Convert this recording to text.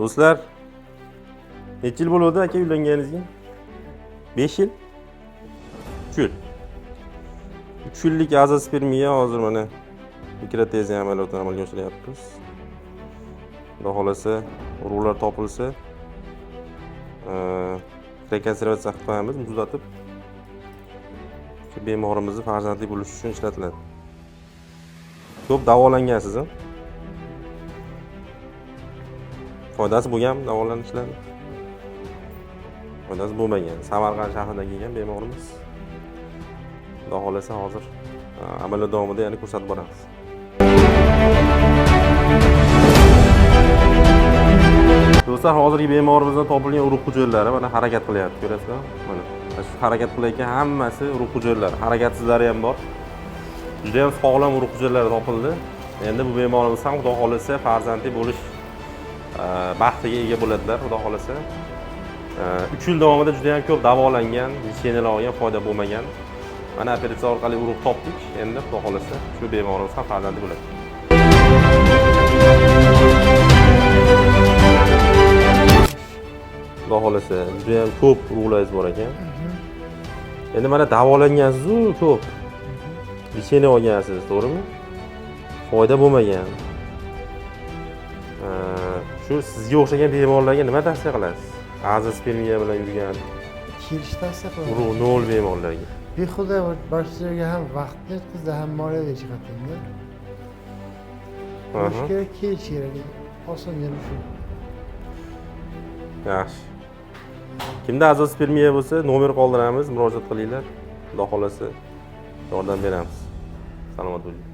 Do'stlar, necha yil bo'ldi aka uylanganingizga? 5 yil? 3 yil. 3 yillik azospermiya hozir mana mikrotezi amaliyotini amalga oshiryapmiz. Xudo xolasa urug'lar topilsa, rekonservatsiya qilib qo'yamiz, muzlatib. Shu bemorimizni farzandli bo'lishi uchun ishlatiladi. Ko'p davolangansiz, a? Foydasi bo'lganmi davolanishlarni? Foydasi bo'lmagan. Samarqand shahridan kelgan bemorimiz. Xudo xolasa hozir amaliyot davomida yana ko'rsatib boramiz. Do'stlar, hozirgi bemorimizdan topilgan urug' hujayralari mana harakat qilyapti, ko'rasizlar? Mana shu harakat qilayotgan hammasi urug' hujayralari, harakatsizlari ham bor. Juda ham sog'lom urug' hujayralari topildi. Endi bu bemorimiz ham Xudo xolasa farzandli bo'lish baxtiga ega bo'ladilar, Xudo xolasa. 3 yil davomida juda ham ko'p davolangan, лечение olgan, foyda bo'lmagan. Mana operatsiya orqali urug' topdik. Endi Xudo xolasa shu bemorimiz ham farzandli bo'ladi. Xudo xolasa juda ham ko'p urug'laringiz bor ekan. Endi mana davolangansiz-u ko'p. Лечение olgansiz, to'g'rimi? Foyda bo'lmagan. Shu sizga o'xshagan bemorlarga nima tavsiya qilasiz? Azospermiya bilan yurgan, Kelishni tavsiya qilaman. Urug' nol bemorlarga. Behuda boshqa joyga ham vaqtni o'tkazdi, ham moliyaviy jihatdan. Bo'lish kerak, kelish kerak. Oson yeri shu. Yaxshi. Kimda azospermiya bo'lsa, nomer qoldiramiz, murojaat qilinglar. Xudo xolasa yordam beramiz. Salomat bo'ling.